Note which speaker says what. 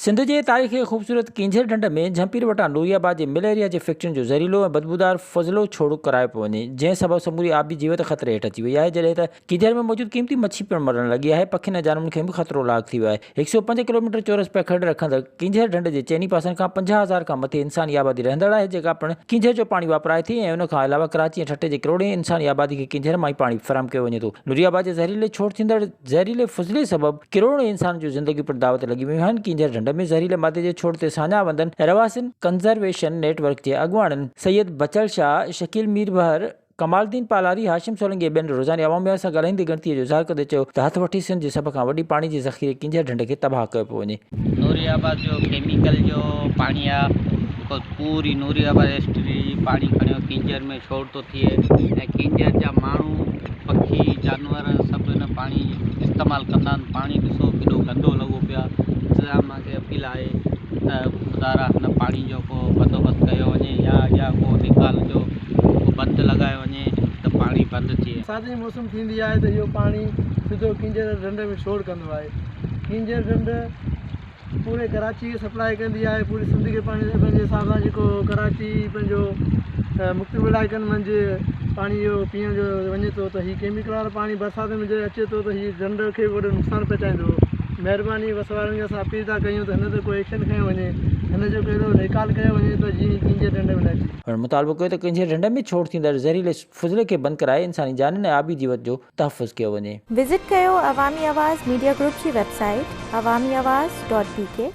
Speaker 1: سنڌ جي تاريخي خوبصورت ڪينجهر ڍنڍ ۾ جهمپير وٽان نوري آباد جي مل ايريا جي فيڪٽرين جو زهريلو ۽ بدبودار فضلو ڇوڙ ڪرايو پيو وڃي، جنهن سبب سموري آبي جيوت خطري هيٺ اچي وئي آهي، جڏهن ته ڪينجهر ۾ موجود قيمتي مڇي پڻ مرڻ لڳي آهي، پکين ۽ جانورن کي به خطرو لاحق ٿي ويو آهي. 105 ڪلوميٽر چورس پکيڙ رکندڙ ڪينجهر ڍنڍ جي چئني پاسن کان 50 هزار کان مٿي انساني آبادي رهندڙ آهي، جيڪا پڻ ڪينجهر جو پاڻي واپرائي ٿي ۽ ان کان علاوه ڪراچي ۽ ٺٽي جي ڪروڙين انساني آبادي کي ڪينجهر مان ئي پاڻي فراهم ڪيو وڃي ٿو. نوري آباد جي زهريلي ڇوڙ ٿيندڙ زهريلي فضلي سبب ڪروڙين انسانن جون زندگيون پڻ دعوت لڳي ويون آهن. ڪينجهر ڍنڍ ۾ زهريلي مادي جي ڇوڙ تي ساڃاهه وندن رهواسين ڪنزرويشن نيٽ ورڪ جي اڳواڻن سيد بچل شاهه، شڪيل ميربحر، ڪمال الدين پالاري، هاشم سولنگي ۽ ٻين روزاني عوامي آواز سان ڳالهائيندي ڳڻتي جو اظهار ڪندي چيو ته هٿ وٺي سنڌ جي سڀ کان وڏي پاڻي جي ذخيري ڪينجهر ڍنڍ کي تباهه ڪيو پيو وڃي.
Speaker 2: نوري آباد جو ڪيميڪل جو پاڻي آ جيڪو پوري نوري آباد ايسٽري پاڻي کڻيو ڪينجهر ۾ ڇوڙ ٿو ٿئي ۽ ڪينجهر جا ماڻهو پکي جانور سڀ ان پاڻي استعمال ڪندا آهن پاڻي ڏسو ڪيڏو گندو لڳو پيو آهي انتظاميا کي اپيل آهي ته خدارا هن پاڻي جو ڪو بندوبست ڪيو وڃي يا اڳيان ڪو نيڪال جو ڪو بند لڳايو وڃي ته پاڻي بند ٿئي.
Speaker 3: برسات جي موسم ٿيندي آهي ته اهو پاڻي سڌو ڪينجهر ڍنڍ ۾ ڇوڙ ڪندو آهي. ڪينجهر ڍنڍ پوري ڪراچي کي سپلاء ڪندي آهي پوري سنڌ کي پاڻي پنهنجي حساب سان جيڪو ڪراچي پنهنجو مختلف علائقن منجهه پاڻي جو پيئڻ جو وڃي ٿو ته هي ڪيميڪل وارو پاڻي برسات ۾ جڏهن اچي ٿو ته هي ڍنڍ کي به وڏو نقصان پهچائيندو مهرباني وس وارن کي اسان اپيل ٿا ڪيون ته هن تي ڪو ايڪشن کنيو وڃي هن جو ڪهڙو نيڪال ڪيو وڃي ته جيئن ڪينجهر ڍنڍ ۾ نه اچي.
Speaker 1: هن مطالبو ڪيو ته ڪينجهر ڍنڍ ۾ ڇوڙ ٿيندڙ زهريلي فضلي کي بند ڪرائي انساني جانين ۽ آبي جيوت جو تحفظ ڪيو وڃي.
Speaker 4: وزٽ ڪيو عوامي آواز ميڊيا گروپ جي website Awami Awaz dot B K.